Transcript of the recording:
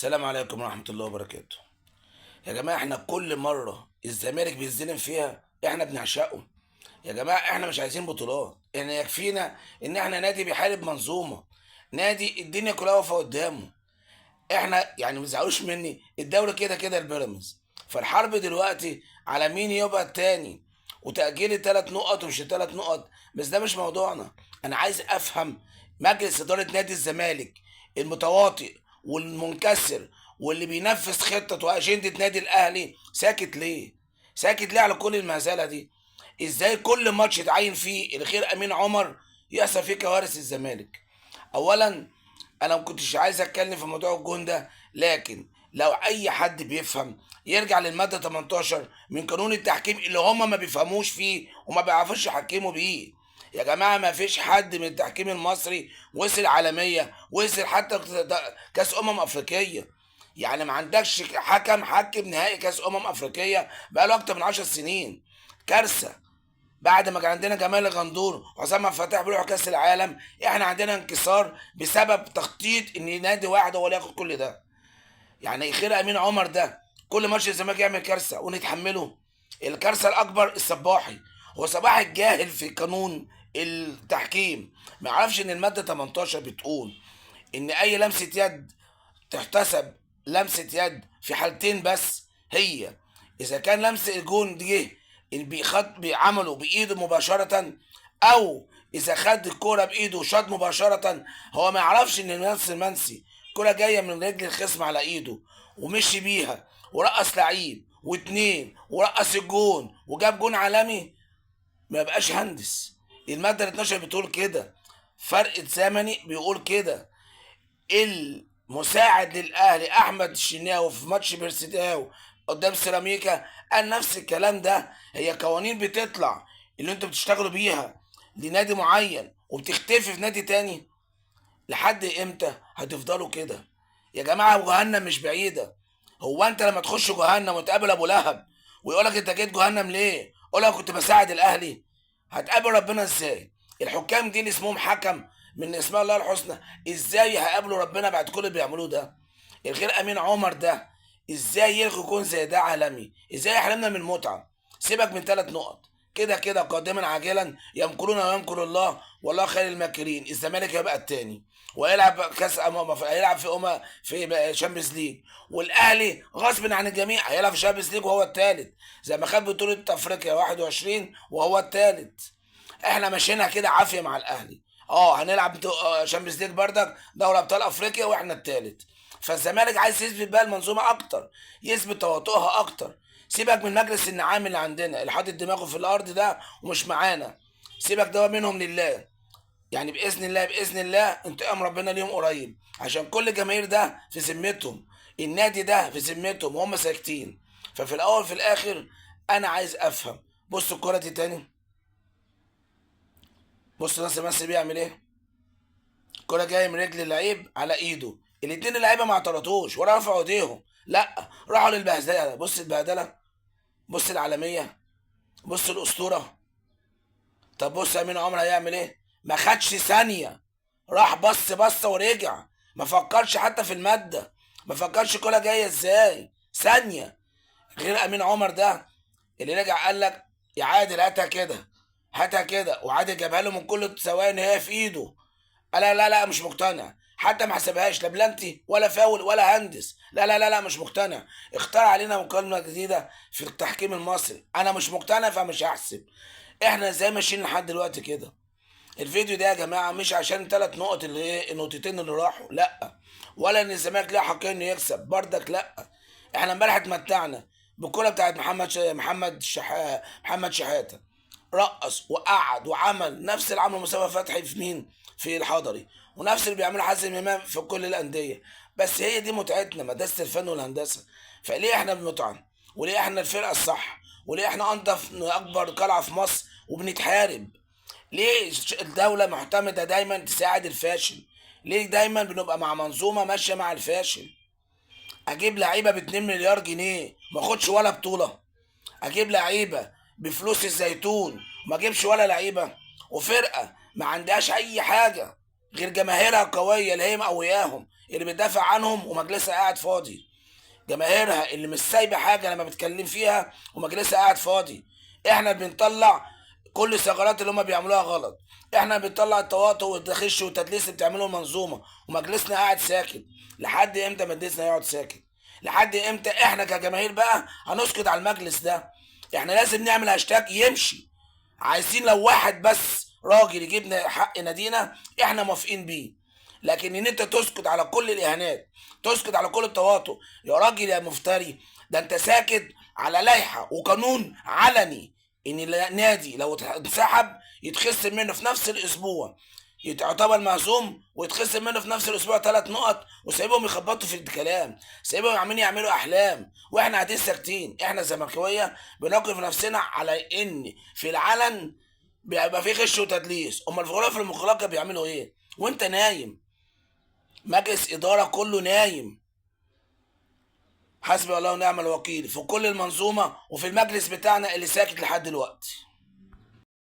السلام عليكم ورحمة الله وبركاته. يا جماعة احنا كل مرة الزمالك بيتظلم فيها احنا بنعشقه. يا جماعة احنا مش عايزين بطولات، احنا يكفينا ان احنا نادي بيحارب منظومة، نادي الدنيا كلها واقفة قدامه. احنا يعني ما تزعلوش مني، الدوري كده كده البيراميدز، فالحرب دلوقتي على مين يبقى التاني وتأجيل الثلاث نقط ومش الثلاث نقط، بس ده مش موضوعنا. انا عايز افهم مجلس إدارة نادي الزمالك المتواطئ والمنكسر واللي بينفذ خطة وأجندة نادي الأهلي ساكت ليه؟ ساكت ليه على كل المهزلة دي؟ ازاي كل ماتش يتعين فيه الخير أمين عمر يحصل فيه كوارث الزمالك؟ أولا انا ما كنتش عايز اتكلم في موضوع الجون ده، لكن لو اي حد بيفهم يرجع للمادة 18 من قانون التحكيم اللي هم ما بيفهموش فيه وما بيعرفوش يحكموا بيه. يا جماعة ما فيش حد من التحكيم المصري وصل عالمية، وصل حتى كاس افريقية. يعني ما عندكش حكم حكم نهائي كاس افريقية بقاله اكتر من 10 سنين. كارثة. بعد ما كان عندنا جمال الغندور وحسام عبد الفتاح بيروحوا كاس العالم، احنا عندنا انكسار بسبب تخطيط ان نادي واحد هو اللي ياخد كل ده. يعني خير امين عمر ده كل ماتش الزمالك يعمل كارثة ونتحمله. الكارثة الاكبر الصباحي، هو صباحي الجاهل في قانون التحكيم، ما يعرفش ان المادة 18 بتقول ان اي لمسه يد تحتسب لمسه يد في حالتين بس، هي اذا كان لمس الجون دي اللي بيعمله بايده مباشرة، او اذا خد الكورة بايده وشاط مباشرة. هو ما يعرفش ان ناصر منسي الكورة جاية من رجل الخصم على ايده ومشي بيها ورقص لعيب واتنين ورقص الجون وجاب جون عالمي، ما بقاش هندس. المادة 12 بتقول كده، فرق زمني بيقول كده. المساعد للاهلي احمد الشناوي في ماتش بيرسيتاو قدام سيراميكا قال نفس الكلام ده. هي قوانين بتطلع اللي انتوا بتشتغلوا بيها لنادي معين وبتختفي في نادي تاني. لحد امتى هتفضلوا كده يا جماعة؟ جهنم مش بعيدة. هو انت لما تخش جهنم وتقابل ابو لهب ويقولك انت جيت جهنم ليه؟ قول كنت بساعد الاهلي. هتقابل ربنا ازاي؟ الحكام دي اللي اسمهم حكم من اسماء الله الحسنى، ازاي هيقابلوا ربنا بعد كل اللي بيعملوه ده؟ الغير امين عمر ده ازاي يلغي جون زي ده عالمي؟ ازاي يحرمنا من المتعة؟ سيبك من 3 نقط، كده كده قادما عاجلا يمكرون ويمكر الله والله خير الماكرين. الزمالك هيبقى الثاني وهيلعب كاس هيلعب في في Champions League، والاهلي غصب عن الجميع هيلعب في Champions League وهو الثالث، زي ما خد بطوله افريقيا 21 وهو الثالث. احنا ماشيينها كده عافية مع الاهلي، هنلعب Champions League بردك، دوري ابطال افريقيا واحنا الثالث. فالزمالك عايز يثبت بقى المنظومة اكتر، يثبت تواطؤها اكتر. سيبك من مجلس النعام اللي عندنا اللي حاطط دماغه في الارض ده ومش معانا، سيبك ده منهم لله. يعني باذن الله باذن الله انتقام ربنا ليهم قريب، عشان كل الجماهير ده في ذمتهم، النادي ده في ذمتهم وهم ساكتين. ففي الاول في الاخر انا عايز افهم. بص الكره دي تاني، بص ناصر منسي بيعمل ايه. الكره جاية من رجل اللعيب على ايده، الاتنين اللعيبة ما اعترضوش ولا رفعوا ايديهم، لا راحوا للبهدله. بص البهدله، بص العالمية، بص الاسطورة. طب بص امين عمر هيعمل ايه؟ ما خدش ثانية، راح بص بص ورجع، ما فكرش حتى في المادة، ما فكرش الكورة جاية ازاي، ثانية. غير امين عمر ده اللي رجع قال لك يا عادل هاتها كده هاتها كده، وعادل جابها له من كل ثواني هي في ايده. قال لا لا لا مش مقتنع، حتى ما حسبهاش لا بلانتي ولا فاول ولا هندس، لا لا لا لا مش مقتنع. اختار علينا مكالمة جديدة في التحكيم المصري، انا مش مقتنع فمش هحسب. احنا ازاي ماشيين لحد دلوقتي كده؟ الفيديو ده يا جماعة مش عشان 3 نقط اللي ايه النقطتين اللي راحوا، لا، ولا ان الزمالك له حق انه يكسب بردك، لا. احنا امبارح اتمتعنا بالكرة بتاعت محمد شحاته، رقص وقعد وعمل نفس اللي عمله مصطفى فتحي في مين؟ في الحضري، ونفس اللي بيعمله حازم امام في كل الاندية. بس هي دي متعتنا، مدرسه الفن والهندسة. فليه احنا بنطعن؟ وليه احنا الفرقة الصح؟ وليه احنا انضف اكبر قلعه في مصر وبنتحارب؟ ليه الدولة معتمدة دايما تساعد الفاشل؟ ليه دايما بنبقى مع منظومة ماشية مع الفاشل؟ اجيب لعيبة ب 2 مليار جنيه ما اخدش ولا بطوله، اجيب لعيبة بفلوس الزيتون ما اجيبش ولا لعيبة، وفرقه ما عندهاش اي حاجة غير جماهيرها القوية اللي هي مقوياهم. اللي بتدافع عنهم ومجلسها قاعد فاضي، جماهيرها اللي مش سايبه حاجة لما بتكلم فيها ومجلسها قاعد فاضي. احنا بنطلع كل الثغرات اللي هم بيعملوها غلط، احنا بنطلع التواطؤ والتخش والتدليس اللي بتعمله المنظومة ومجلسنا قاعد ساكت. لحد امتى مجلسنا يقعد ساكت؟ لحد امتى احنا كجماهير بقى هنسكت على المجلس ده؟ احنا لازم نعمل هاشتاج يمشي. عايزين لو واحد بس راجل يجيبنا حق نادينا احنا موافقين بيه، لكن ان انت تسكت على كل الاهانات، تسكت على كل التواطؤ، يا راجل يا مفتري، ده انت ساكت على لائحة وقانون علني ان النادي لو اتسحب يتخصم منه في نفس الاسبوع، يعتبر مهزوم ويتخصم منه في نفس الاسبوع 3 نقط، وسايبهم يخبطوا في الكلام، سايبهم عمالين يعملوا احلام، واحنا قاعدين ساكتين. احنا الزملكاويه بنقف نفسنا على ان في العلن بيبقى في غش وتدليس، امال في الغرف المغلقة بيعملوا ايه؟ وانت نايم، مجلس ادارة كله نايم. حسبي الله ونعم الوكيل في كل المنظومة وفي المجلس بتاعنا اللي ساكت لحد دلوقتي.